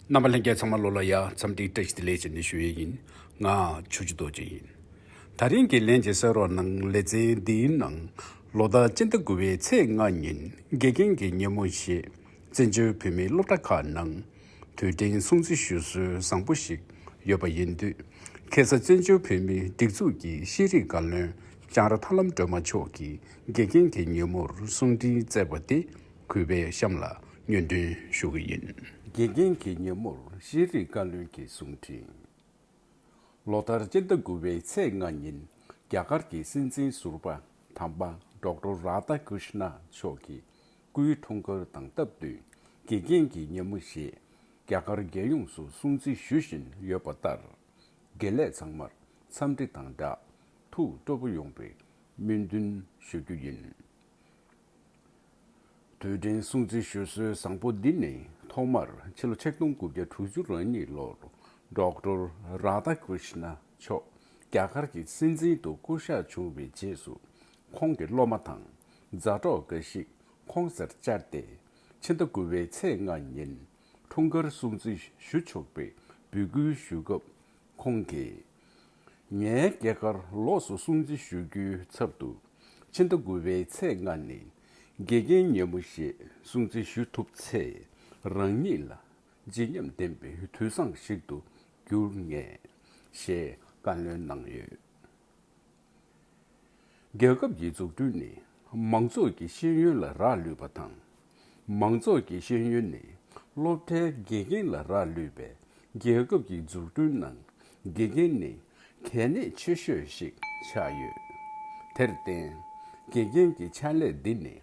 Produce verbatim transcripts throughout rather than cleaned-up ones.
རྣམ་པ་ལྷན་རྒྱས་ཚང་མ་ལོ་ལ་ཡ་འཚམས་འདྲི་བཀྲ་ཤིས་བདེ་ལེགས་བྱས་ནས་ཞུ་ཡས་ཡིན། ང་ཆུ་བཅུ་རྡོ་རྗེ་ཡིན། ད་རིང་གི་ལན་གྱི་གསན་རོགས་གནང་། ལེ་ཚན་འདིའི་ནང་ལོ་ལྟར་སྤྱི་ཟླ་དགུ་པའི་ཚེས་ལྔ་ཉིན་དགེ་རྒན་གྱི་ཉིན་མོ་ཞེས་བཙན་བྱོལ་བོད་མིའི་སློབ་གྲྭ་ཁག་ནང་དུས་དྲན་སྲུང་བརྩི་ཞུ་སྲོལ་བཟང་པོ་ཞིག་ཡོད་པ་ཡིན་དུས། ཁ་སང་བཙན་བྱོལ་བོད་མིའི་སྒྲིག་འཛུགས་ཀྱི་ཤེས་རིག་བཀའ་བློན་ལྕང་ར་ཐར་ལམ་སྒྲོལ་མ་མཆོག་གིས་དགེ་རྒན་གྱི་ཉིན་མོར་གསུང་འཕྲིན་བསྩལ་བ་དེ་གུས་པས་གཤམ་ལ་སྙན་སྒྲོན་ཞུ་གི་ཡིན། དགེ་རྒན་གྱི་ཉིན་མོར་ཤེས་རིག་བཀའ་བློན་གྱི་གསུང་འཕྲིན། ལོ་ལྟར་སྤྱི་ཟླ་དགུ་པའི་ཚེས་ལྔ་ཉིན་རྒྱ་གར་གྱི་སྲིད་འཛིན་ཟུར་པ་དམ་པ་ཌོག་ཊར་རཱ་དྷ་ཀྲིཤ་ན་མཆོག་གི་སྐུའི་འཁྲུངས་སྐར་དང་སྟབས་བསྟུན་དགེ་རྒན་གྱི་ཉིན་མོ་ཞེས་རྒྱ་གར་རྒྱལ་ཡོངས་སུ་སྲུང་བརྩི་ཞུ་བཞིན་ཡོད་པ་ལྟར། དགེ་ལས་ཚང་མར་འཚམས་འདྲི་དང་སྦྲགས་ཐུགས་སྤྲོ་པོ་ཡོང་བའི་སྨོན་འདུན་ཞུ་རྒྱུ་ཡིན། དུས་དྲན་སྲུང་བརྩི་ཞུ་སྲོལ་བཟང་པོ་འདི་ནི་ཐོག་མར་ཕྱི་ལོ་ཆིག་སྟོང་དགུ་བརྒྱ་དྲུག་ཅུ་རེ་གཉིས་ལོར་ཌོག་ཊར་རཱ་དྷ་ཀྲིཤ་ན་མཆོག་རྒྱ་གར་གྱི་སྲིད་འཛིན་དུ་བསྐོ་གཞག་བྱུང་བའི་རྗེས་སུ། ཁོང་གི་སློབ་མ་དང་མཛའ་གྲོགས་འགའ་ཞིག་ཁོང་སར་བཅར་ཏེ། ཕྱི་ཟླ་དགུ་པའི་ཚེས་ལྔ་ཉིན་འཁྲུངས་སྐར་སྲུང་བརྩི་ཞུ་ཆོག་པའི་འབོད་སྐུལ་ཞུ་སྐབས། ཁོང་གིས། ངའི་སྐྱེས་སྐར་ལོགས་སུ་སྲུང་བརྩི་ཞུ་རྒྱུའི་ཚབ་ཏུ། ཕྱི་ཟླ་དགུ་པའི་ཚེས་ལྔ་ནི་དགེ་རྒན་ཉིན་མོ་ཞེས་སྲུང་བརྩི་ཞུ་ཐུབ་ཚེ། རང་ཉིད་ལ་བརྗིད་ཉམས་ལྡན་པའི་དུས་བཟང་ཞིག་ཏུ་འགྱུར་ངེས། ཞེས་བཀའ་མོལ་གནང་ཡོད། རྒྱལ་ཁབ་ཀྱི་འཛུགས་སྐྲུན་ནི་མང་ཚོགས་ཀྱི་ཤེས་ཡོན་ལ་རག་ལུས་པ་དང་། མང་ཚོགས་ཀྱི་ཤེས་ཡོན་ནི་སློབ་གྲྭའི་དགེ་རྒན་ལ་རག་ལུས་པས། རྒྱལ་ཁབ་ཀྱི་འཛུགས་སྐྲུན་ནང་དགེ་རྒན་ནི་གལ་གནད་ཆེ་ཤོས་ཤིག་ཆགས་ཡོད། དེར་བརྟེན། དགེ་རྒན་གྱི་ཕྱག་ལས་འདི་ནི་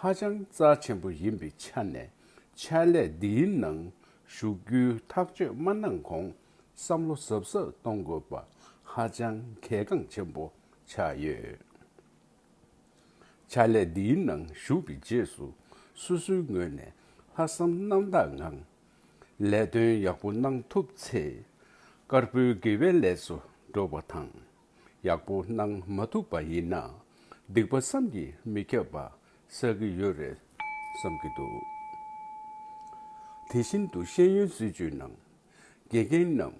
ཧ་ཅང་རྩ་ཆེན་པོ་ཡིན་པའི་ཆ་ནས། ཕྱག་ལས་འདིའི་ནང་ཞུགས་རྒྱུའི་ཐག་གཅོད་མ་གནང་གོང་། བསམ་བློ་གཟབ་གཟབ་གཏོང་དགོས་པ་ཧ་ཅང་གལ་འགངས་ཆེན་པོ་ཆགས་ཡོད། ཕྱག་ལས་འདིའི་ནང་ཞུགས་པའི་རྗེས་སུ། སོ་སོའི་ངོས་ནས་ལྷག་བསམ་རྣམ་དག་ངང་ལས་དོན་ཡག་པོ་གནང་ཐུབ་ཚེ། དཀར་པོའི་དགེ་བའི་ལས་སུ་འགྲོ་བ་དང་། ཡག་པོ་གནང་མ་ཐུབ་པ་ཡིན་ན། སྡིག་པ་བསམ་གྱིས་མི་ཁྱབ་པ་བསགས་ཀྱི་ཡོད་རེད་བསམ་གྱི་འདུག། དེ་བཞིན་དུ་ཤེས་ཡོན་སྲིད་བྱུས་ནང་། དགེ་རྒན་རྣམས་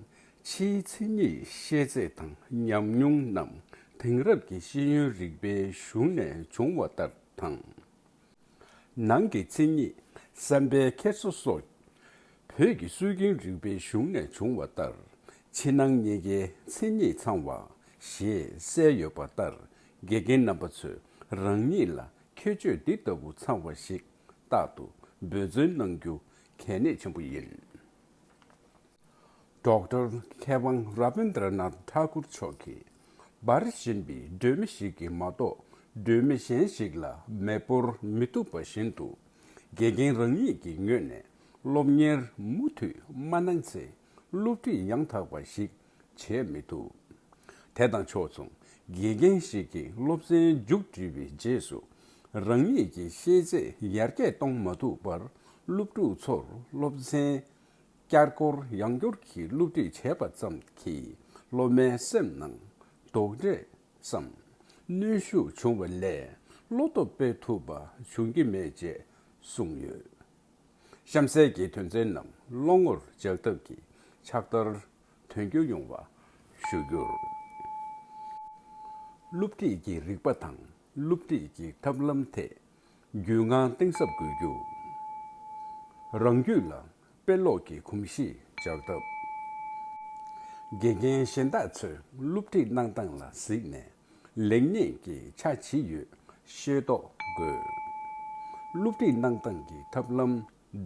ཕྱིའི་མཚན་ཉིད་ཤེས་ཚད་དང་ཉམས་མྱོང་རྣམས་དེང་རབས་ཀྱི་ཤེས་ཡོན་རིག་པའི་གཞུང་ནས་བྱུང་བ་ལྟར་དང་། ནང་གི་མཚན་ཉིད་བསམ་པའི་འཁྱེར་སོ་སོགས་བོད་ཀྱི་སྲོལ་རྒྱུན་རིག་པའི་གཞུང་ནས་བྱུང་བ་ལྟར། ཕྱི་ནང་གཉིས་ཀའི་མཚན་ཉིད་ཚང་བ་ཞེས་གསལ་ཡོད་པ་ལྟར། དགེ་རྒན་རྣམ་པ་ཚོས་རང་ཉིད་ལ་ཁྱད་ཆོས་འདི་ལྟ་བུ་ཚང་བ་ཞིག་རྟག་ཏུ་འབད་བརྩོན་གནང་རྒྱུ་གལ་གནད་ཆེན་པོ་ཡིན། ཌོག་ཊར་མཁས་དབང་ར་བིན་དྲ་ནཱཐ་ཐཱ་ཀུར་མཆོག་གིས། འབར་བཞིན་པའི་སྒྲོན་མེ་ཞིག་གིས་མ་གཏོགས་སྒྲོན་མེ་གཞན་ཞིག་ལ་མེ་སྤོར་མི་ཐུབ་པ་བཞིན་དུ། དགེ་རྒན་རང་ཉིད་ཀྱི་ངོས་ནས་སློབ་གཉེར་མུ་མཐུད་མ་གནང་ཚེ། སློབ་ཁྲིད་ཡང་དག་པ་ཞིག་བྱེད་མི་ཐུབ། དེ་དང་ཕྱོགས་མཚུངས། དགེ་རྒན་ཞིག་གིས་སློབ་ཚན་མཇུག་སྒྲིལ་བའི་རྗེས་སུ། རང་ཉིད་ཀྱི་ཤེས་ཚད་ཡར་རྒྱས་གཏོང་མ་ཐུབ་པར། སློབ་ཕྲུག་ཚོར་སློབ་ཚན་བསྐྱར་སྐོར་ཡང་བསྐྱར་གྱིས་སློབ་ཁྲིད་བྱས་པ་ཙམ་གྱིས། སློབ་མའི་སེམས་ནང་དོགས་འདྲེ་སམ། གནོན་ཤུགས་བྱུང་བ་ལས། བློ་སྟོབས་སྤེལ་ཐུབ་པ་བྱུང་གི་མེད་ཅེས་གསུངས་ཡོད། གཤམ་གསལ་གྱི་དོན་ཚན་རྣམས་བློ་ངོར་འཇགས་ཐབས་ཀྱི་ཕྱག་བསྟར་དོན་འཁྱོལ་ཡོང་བ་ཞུ་རྒྱུར། སློབ་ཁྲིད་ཀྱི་རིག་པ་དང་སློབ་ཁྲིད་ཀྱི་ཐབས་ལམ་ཐད་རྒྱུས་མངའ་གཏིང་ཟབ་དགོས་རྒྱུ། རང་རྒྱུད་ལ་དཔེ་ཀློག་གི་གོམས་གཤིས་འཇགས་ཐབས། དགེ་རྒན་གཞན་དག་ཚོས་སློབ་ཁྲིད་གནང་སྟངས་ལ་གཟིགས་ནས། ལེགས་ཉེས་ཀྱི་ཆ་ཇི་ཡོད་ཤེས་རྟོགས་དགོས། སློབ་ཁྲིད་གནང་སྟངས་ཀྱི་ཐབས་ལམ་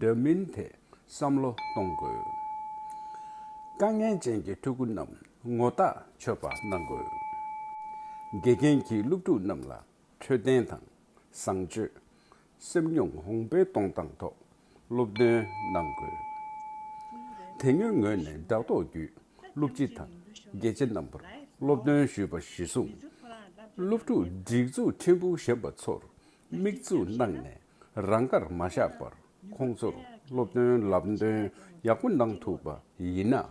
འདྲ་མིན་ཐད་བསམ་བློ་གཏོང་དགོས། དཀའ་ངལ་ཅན་གྱི་ཕྲུ་གུ་རྣམས་ངོ་ཐག་ཆོད་པ་གནང་དགོས། དགེ་རྒན་གྱིས་སློབ་ཕྲུག་རྣམས་ལ་འཕྲོད་བསྟེན་དང་། བཟང་སྤྱོད། སེམས་མྱོང་གོང་འཕེལ་གཏོང་སྟངས་ཐོག་སློབ་སྟོན་གནང་དགོས། དེ་སྔོན་ངོས་ནས་དྲ་ཐོག་བརྒྱུད་སློབ་སྤྱི་དང་དགེ་ཆེ་རྣམ་པར་སློབ་སྟོན་ཞུས་པ་གཞིར་བཟུང་། སློབ་ཕྲུག་སྒྲིག་འཛུགས་ཕྲན་བུ་གཞན་པ་ཚོར་དམིགས་འཛུགས་གནང་ནས་རང་དགར་མ་བཞག་པར་ཁོང་ཚོར་སློབ་སྟོན་ལམ་སྟོན་ཡག་པོ་གནང་ཐུབ་པ་ཡིན་ན།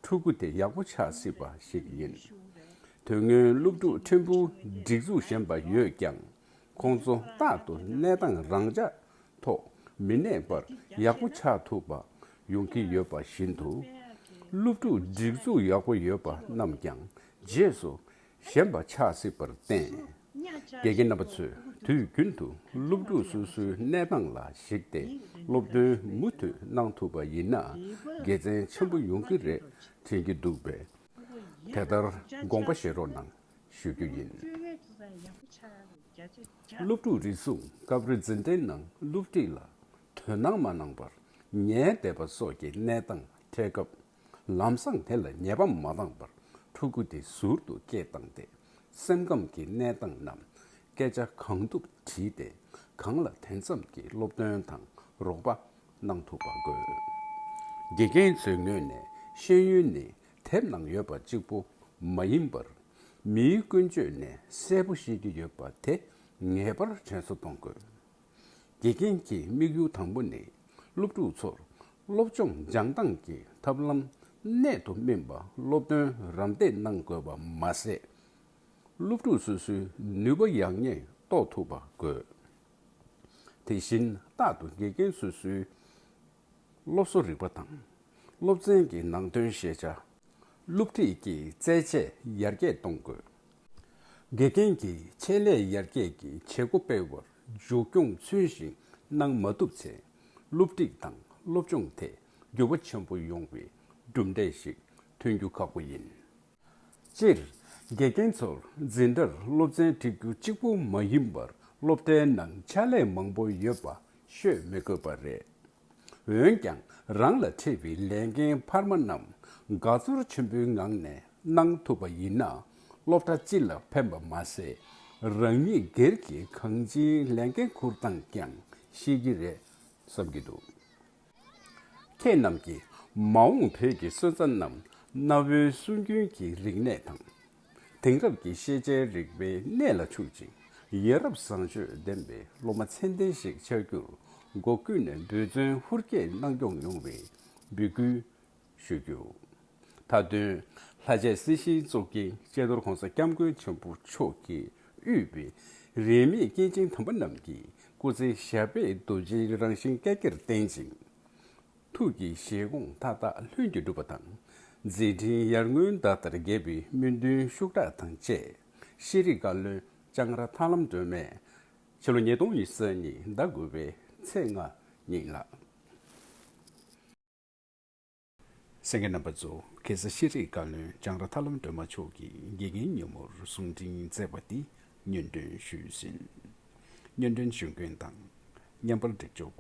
ཕྲུ་གུ་དེ་ཡག་པོ་ཆགས་སྲིད་པ་ཞིག་ཡིན། དོན་དངོས་སློབ་ཕྲུག་ཕྲན་བུ་སྒྲིག་འཛུགས་གཞན་པ་ཡོད་ཀྱང་། ཁོང་ཚོ་རྟག་ཏུ་གནས་སྟངས་རང་འཇགས་ཐོག་མི་གནས་པར་ཡག་པོ་ཆགས་ཐུབ་པ་ ཡོང་གི་ཡོད་པ་བཞིན་དུ། སློབ་ཕྲུག་སྒྲིག་འཛུགས་ཡག་པོ་ཡོད་པ་རྣམས་ཀྱང་རྗེས་སུ་ཞན་པ་ཆགས་སྲིད་པར་བརྟེན། དགེ་རྒན་རྣམ་པ་ཚོས་དུས་རྒྱུན་དུ་སློབ་ཕྲུག་སོ་སོའི་གནས་སྟངས་ལ་གཞིགས་ཏེ་སློབ་སྟོན་མུ་མཐུད་གནང་ཐུབ་པ་ཡིན་ན་དགེ་མཚན་ཆེན་པོ་ཡོང་གི་རེད་དྲན་གྱི་འདུག་པས། དེ་ལྟར་དགོངས་པ་བཞེས་རོགས་གནང་ཞུ་རྒྱུ་ཡིན། སློབ་ཕྲུག་རེ་ཟུང་སྐབས་རེ་འཛིན་གྲྭའི་ནང་སློབ་ཁྲིད་ལ་དོ་སྣང་མ་གནང་བར་ཉལ་བསྡད་པ་སོགས་ཀྱི་གནས་སྟངས་འཕྲད་སྐབས། ལམ་སང་དེ་ལ་ཉེས་པ་མ་བཏང་བར་ཕྲུ་གུ་དེ་ཟུར་དུ་སྐད་བཏང་སྟེ་སེམས་ཁམས་ཀྱི་གནས་སྟངས་རྣམས་སྐད་ཆ་གང་ཐུབ་དྲིས་ཏེ་གང་ལ་དེ་ཙམ་གྱི་སློབ་སྟོན་དང་རོགས་པ་གནང་ཐུབ་པ་དགོས། དགེ་རྒན་ཚོའི་ངོས་ནས་ཤེས་ཡོན་ནི་དེབ་ནང་ཡོད་པ་གཅིག་པུ་མ་ཡིན་པར་མིའི་ཀུན་སྤྱོད་ནས་གསལ་པོ་ཤེས་ཀྱི་ཡོད་པ་དེ་ངེས་པར་དྲན་གསོ་གཏོང་དགོས། དགེ་རྒན་གྱི་དམིགས་ཡུལ་དང་པོ་ནི་སློབ་ཕྲུག་ཚོར་སློབ་སྦྱོང་སྦྱང་སྟངས་ཀྱི་ཐབས་ལམ་གནད་དུ་སྨིན་པ་སློབ་སྟོན་རམ་འདེགས་གནང་དགོས་པ་མ་ཟད། སློབ་ཕྲུག་སོ་སོའི་ནུས་པ་ཡག་ཉེས་རྟོགས་ཐུབ་པ་དགོས། དེ་བཞིན་རྟག་ཏུ་དགེ་རྒན་སོ་སོའི་སློབ་གསོ་རིག་པ་དང་། སློབ་ཚན་གྱི་ནང་དོན་ཤེས་བྱ། སློབ་ཁྲིད་ཀྱི་རྩལ་བཅས་ཡར་རྒྱས་གཏོང་དགོས། དགེ་རྒན་གྱིས་ཆེད་ལས་ཡར་རྒྱས་ཀྱི་བྱེད་སྒོ་སྤེལ་བར་མཇུག་སྐྱོང་ཚུལ་བཞིན་གནང་མ་ཐུབ་ཚེ། སློབ་ཁྲིད་དང་སློབ་སྦྱོང་ཐད་འགྱུར་བ་ཆེན་པོ་ཡོང་བའི་གྲུབ་འབྲས་ཤིག་ཐོན་རྒྱུ་ཁག་པོ་ཡིན། སྤྱིར། དགེ་རྒན་ཚོར་འཛིན་གྲྭར་སློབ་ཚན་ཁྲིད་རྒྱུ་གཅིག་པུ་མ་ཡིན་པར་སློབ་གྲྭའི་ནང་ཕྱག་ལས་མང་པོ་ཡོད་པ་ཤོད་མི་དགོས་པ་རེད། འོན་ཀྱང་རང་ལ་འཕྲད་པའི་ལས་འགན་འཕར་མ་རྣམས་དགའ་ཚོར་ཆེན་པོའི་ངང་ནས་གནང་ཐུབ་པ་ཡིན་ན་སློབ་གྲྭ་སྤྱི་ལ་ཕན་པ་མ་ཟད་རང་ཉིད་སྒེར་གྱི་གང་ཅིའི་ལས་འགན་འཁུར་སྟངས་ཀྱང་ཤེས་ཀྱི་རེད་བསམ་གྱི་འདུག་ཁྱེད་རྣམས་ཀྱིས་མ་འོངས་བོད་ཀྱི་སོན་རྩ་རྣམས་གནའ་བོའི་སྲོལ་རྒྱུན་གྱི་རིག་གནས་དང་། དེང་རབས་ཀྱི་ཤེས་བྱའི་རིག་པའི་གནས་ལ་ཕྱུག་ཅིང་ཡ་རབས་བཟང་སྤྱོད་ལྡན་པའི་སློབ་མ་ཚད་ལྡན་ཞིག་ཆགས་རྒྱུར་སྒོ་ཀུན་ནས་འབད་བརྩོན་ཧུར་སྐྱེད་གནང་སྐྱོང་ཡོང་བའི་འབོད་སྐུལ་ཞུ་རྒྱུ། མཐའ་དོན། ལྷ་རྒྱལ་སྲིད་ཞིའི་གཙུག་རྒྱན་ཤེས་རྟོགས་གོང་ས་སྐྱབས་མགོན་ཆེན་པོ་མཆོག་གིས་དབུས་པའི་རིས་མེད་སྐྱེས་ཆེན་དམ་པ་རྣམས་ཀྱི་སྐུ་ཚེ་ཞབས་པད་རྡོ་རྗེའི་རང་བཞིན་བསྐལ་བརྒྱར་བརྟན་ཅིང་། ཐུགས་ཀྱི་བཞེད་དགོངས་མཐའ་དག་ལྷུན་གྱིས་འགྲུབ་པ་དང་། མཛད་འཕྲིན་ཡར་ངོའི་ཟླ་ལྟར་རྒྱས་པའི་སྨོན་འདུན་ཤུགས་དྲག་དང་བཅས་ཤེས་རིག་བཀའ་བློན་ལྕང་ར་ཐར་ལམ་སྒྲོལ་མས་ཕྱི་ལོ་ཉིས་སྟོང་ཉི་ཤུ་རྩ་གཉིས་ཟླ་དགུ་པའི་ཚེས་ལྔ་ཉིན་ལ། གསན་མཁན་རྣམ་པ་ཚོ། ཁ་སང་ཤེས་རིག་བཀའ་བློན་ལྕང་ར་ཐར་ལམ་སྒྲོལ་མ་མཆོག་གིས་དགེ་རྒན་ཉིན་མོར་གསུང་འཕྲིན་བསྩལ་བ་དེ་སྙན་སྒྲོན་ཞུས་ཟིན། སྙན་སྒྲོན་ཞུ་མཁན་དང་བརྙན་པར་སྒྲིག་འཇོག་པ་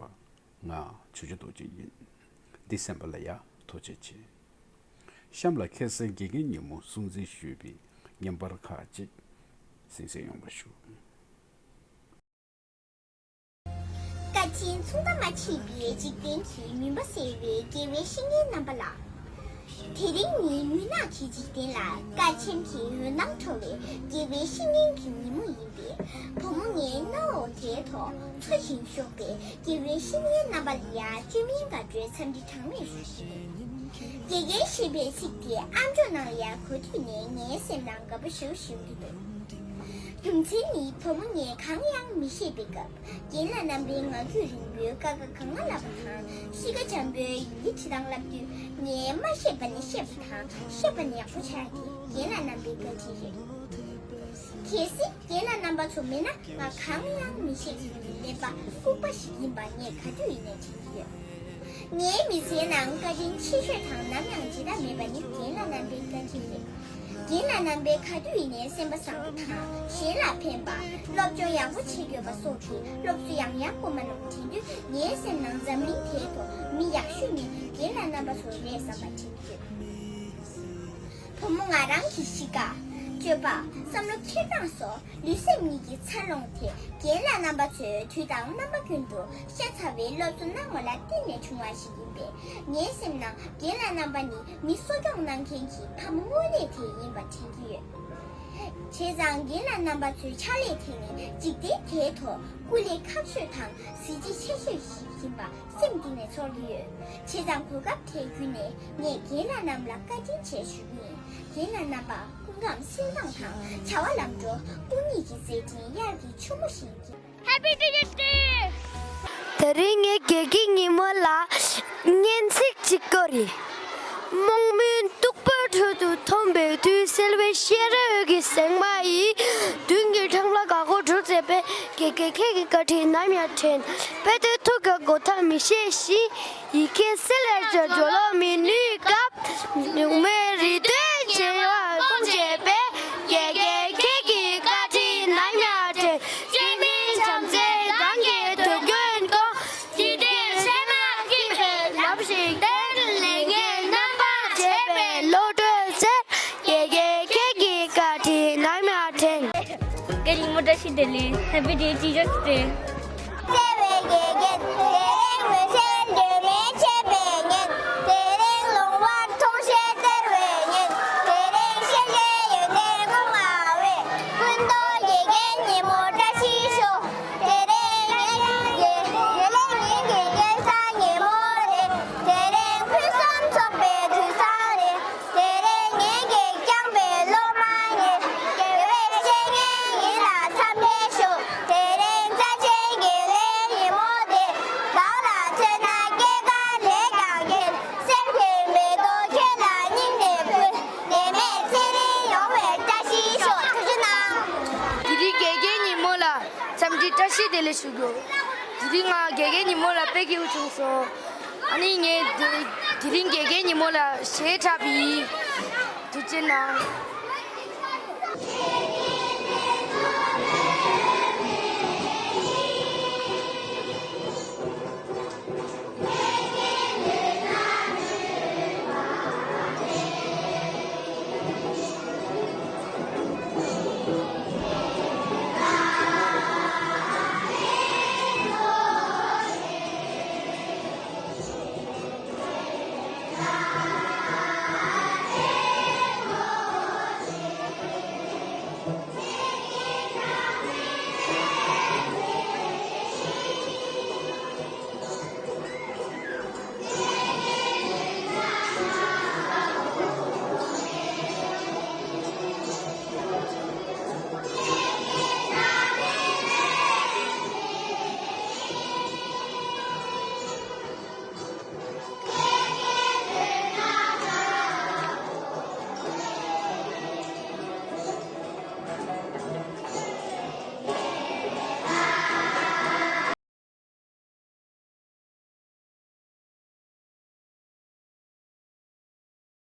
ང་ཆོས་རྒྱལ་རྡོ་རྗེ་ཡིན། འདི་གསན་པ་ལ་ཡང་ཐུགས་རྗེ་ཆེ། གཤམ་ལ་ཁ་སང་དགེ་རྒན་ཉིན་མོ་སྲུང་བརྩི་ཞུས་པའི་བརྙན་པར་ཁག་ཅིག་གསན་གཟིགས་ཡོང་བ་ཞུ། དཀའ་ཆེན་མཚུངས་ཟླ་མ་མཆིས་པའི་འཇིག་རྟེན་གྱི་མུན་པ་སེལ་བའི་དགེ་བའི་བཤེས་གཉེན་རྣམ་པ་ལགས། དེ་རིང་ནི་མུན་ནག་གི་འཇིག་རྟེན་ལ་དཀའ་ཆེམས་ཀྱི་འོད་སྣང་འཕྲོ་བའི་དགེ་བའི་བཤེས་གཉེན་གྱི་ཉིན་མོ་ཡིན་པས། བུ་མོ་ངའི་རྣ་འོག་དེའི་ཐོག་འཚོ་ཞིང་གཞོགས་པའི་དགེ་བའི་བཤེས་གཉེན་རྣམ་པ་ལ་ཡང་བཅོས་མིན་དགའ་སྤྲོའི་འཚམས་འདྲི་གྲངས་མེད་ཞུ། དགེ་རྒན་ཞེས་པའི་ཚིག་དེ་ཨམ་ཅོག་ནང་ལ་ཡང་གོ་དུས་ནས་ངའི་སེམས་ནང་དགའ་པོ་ཞེ་པོ་ཞིག་ཡོང་གི་འདུག་རྒྱུ་མཚན་ནི་བུ་མོ་ངས་གང་ཡང་མི་ཤེས་པའི་སྐབས། རྒན་ལགས་རྣམ་པས་ང་ཚོའི་རིང་པོའི་ཀ་ཁ་གང་ང་ལབ་པ་དང་གཤིས་ཀ་འཇམ་པོའི་ཡི་གེ་བྲིས་སྟངས་བསླབ་དུས། ངས་མ་ཤེས་པ་ནི་ཤེས་པ་དང་ཤེས་པ་ནི་ཡག་པོ་ཆགས་ཏེ་རྒན་ལགས་རྣམ་པའི་བཀའ་དྲིན་རེད། གལ་སྲིད་རྒན་ལགས་རྣམ་པ་ཚོ་མེད་ན་ང་གང་ཡང་མི་ཤེས་ཀྱི་ཡོད་པའི་གླེན་པ་ལྐུགས་པ་ཞིག་ཡིན་པ་ངས་ག་དུས་ཡིན་ནས་དྲན་གྱི་ཡོད། ངའི་མི་ཚེའི་ནང་བཀའ་དྲིན་ཆེ་ཤོས་དང་ནམ་ཡང་བརྗེད་ཐབས་མེད་པ་ནི་རྒན་ལགས་རྣམ་པའི་བཀའ་དྲིན་རེད། རྒན་ལགས་རྣམ་པས་ག་དུས་ཡིན་ནའི་སེམས་པ་བཟང་པོ་དང་གཞན་ལ་ཕན་པ། སློབ་སྦྱོང་ཡག་པོ་བྱེད་དགོས་པ་སོགས་ཀྱི་སློབ་གསོ་ཡང་ཡང་སྐུལ་མ་གནང་དྲན་དུས། ངའི་སེམས་ནང་འཛམ་གླིང་དེའི་ཐོག་མི་ཡག་ཤོས་ནི་རྒན་ལགས་རྣམ་པ་ཚོ་རེད་བསམ་པ་དྲན་གྱི་ཡོད། བུ་མོ་ང་རང་གི་གཤིས་ཀ། སྤྱོད་པ། བསམ་བློ་འཁྱེར་སྟངས་སོགས་ལུས་སེམས་གཉིས་ཀྱི་འཚར་ལོངས་དེ་རྒན་ལགས་རྣམ་པ་ཚོས་དུས་དང་རྣམ་པ་ཀུན་ཏུ་ཤ་ཚ་བའི་སློབ་གསོ་གནང་བ་ལ་བརྟེན་ནས་བྱུང་བ་ཞིག་ཡིན་པས། ངའི་སེམས་ནང་རྒན་ལགས་རྣམ་པ་ནི་མི་གསོ་སྐྱོང་གནང་མཁན་གྱི་ཕ་མ་དངོས་གནས་དེ་ཡིན་པ་དྲན་གྱི་ཡོད། བྱས་ཙང་རྒན་ལགས་རྣམ་པ་ཚོའི་ཕྱག་ལས་དེ་ནི་འཇིག་རྟེན་དེའི་ཐོག་སྐུ་ལས་ཁག་ཤོས་དང་གཟི་བརྗིད་ཆེ་ཤོས་ཤིག་ཡིན་པ་སེམས་གཏིང་ནས་ཚོར་གྱི་ཡོད། བྱས་ཙང་གོ་སྐབས་དེ་བརྒྱུད་ནས་ངས་རྒན་ལགས་རྣམས་ལ་བཀའ་དྲིན་ཆེ་ཞུ་གི་ཡིན། རྒན་ལགས་རྣམ་པ་སྐུ་ཁམས་གསལ་ཐང་དང་བྱ་བ་ལམ་འགྲོ། སྐུ་ཉིད་ཀྱི་མཛད་འཕྲིན་དབྱར་གྱི་ཆུ་མོ་བཞིན་སྐྱིད། Happy Teacher's Day! དེ་རིང་ངས་དགེ་རྒན་ཉིན་མོ་ལ་སྙན་ཚིག་ གཅིག་པོ་རེད། རྨོངས་མུན་སྟུག་པོའི་ཁྲོད་དུ་འཐོམས་པའི་དུས་གསལ་བའི་ཤེས་རབ་ཀྱི་ཟེགས་མ་ཡིས། མདུན་གྱི་འཕྲང་ལ་འགག་སྒོ་སྒྲུག་མཛད་པའི་དགེ་རྒན་ཁྱེད་ཀྱི་བཀའ་དྲིན་ནམ་ཡང་དྲན། དཔེ་དེབ་ཐུགས་ཀྱི་སྒོ་ཐག་མི་ཤེས་ཤིང་། ཡི་གེ་གསེར་ལས་ཀྱང་སྦྱོར་ཀློག་མི་ནུས་སྐབས། གཉུག་མའི་རིག་མཐུན་བྱེ་བ་སྤུངས་བྱས་པའི། དགེ་རྒན་ཁྱེད་ཀྱི་བཀའ་དྲིན་ནམ་ཡང་དྲན། སྤྱན་མིག་བྱམས་བརྩེའི་མདངས་ཀྱིས་དུས་ཀུན་སྐོང་། ཇི་སྲིད་ཚེར་མ་འཁྱིལ་བའི་ལམ་ཞིག་བསྟན། ལས་ངན་རྣམ་པར་འབྱེད་པའི་བློ་གྲོས་གསལ། དགེ་རྒན་ཁྱེད་ཀྱི་བཀའ་དྲིན་ནམ་ཡང་དྲན། དགེ་རྒན་ཉིན་མོ་བཀྲ་ཤིས་བདེ་ལེགས། Happy day, Teachers' Day. བརྩེ་བའི་དགེ་རྒན། དེ་རིང་འོད་གསལ་སྒྲོན་མེ་མཆེད་པའི་ཉིན། དེ་རིང་ལོང་བར་མཐོང་ཤེས་སྟེར་བའི་ཉིན། དེ་རིང་ཤེས་བྱའི་ཡོན་ཏན་སྐུ་མངའ་བའི། ཀུན་རྫོབ་དགེ་རྒན་ཉིན་མོ་བཀྲ་ཤིས་ཤོག་དེ་རིང་ངའི་དགེ་དེ་རིང་ངའི་དགེ་རྒན་སང་ཉིན་མོ་རེད། དེ་རིང་ཕུན་སུམ་ཚོགས་པའི་དུས་བཟང་རེད། དེ་རིང་ངེད་ཀྱིས་བསྐྱངས་པའི་སློབ་མ་ངེད། དགེ་བའི་བཤེས་གཉེན་ཡིན་ལ་འཚམས་འདྲི་ཞུ། དེ་རིང་རྩ་ཆེན་དགེ་ལེགས་ཉིན་མོ་དེ། བདག་ལ་མཚོན་ན་སྐྱེས་སྐར་ལས་ཀྱང་རྒྱལ། སེམས་ཀྱི་མེ་ཏོག་ཁྱེད་ལ་སྙིང་ནས་ཕུལ། ནད་མེད་ཚེ་རིང་ཡོང་བའི་བཀྲ་ཤིས་ཤོག་ཐུགས་རྗེ་གནང་། དེ་རིང་དགེ་རྒན་ཉིན་མོ་ལ་འཚམས་འདྲི་བཀྲ་ཤིས་བདེ་ལེགས་ཞུ་རྒྱུ། དེ་རིང་ང་དགེ་རྒན་ཉིན་མོ་ལ་དཔེ་སྐྱིད་པོ་བྱུང་སོང་། ཨ་ནི་ངས་དེ་དེ་རིང་དགེ་རྒན་ཉིན་མོ་ལ་གཞས་འཁྲབ་པ་ཡིན། ཐུགས་རྗེ་གནང་།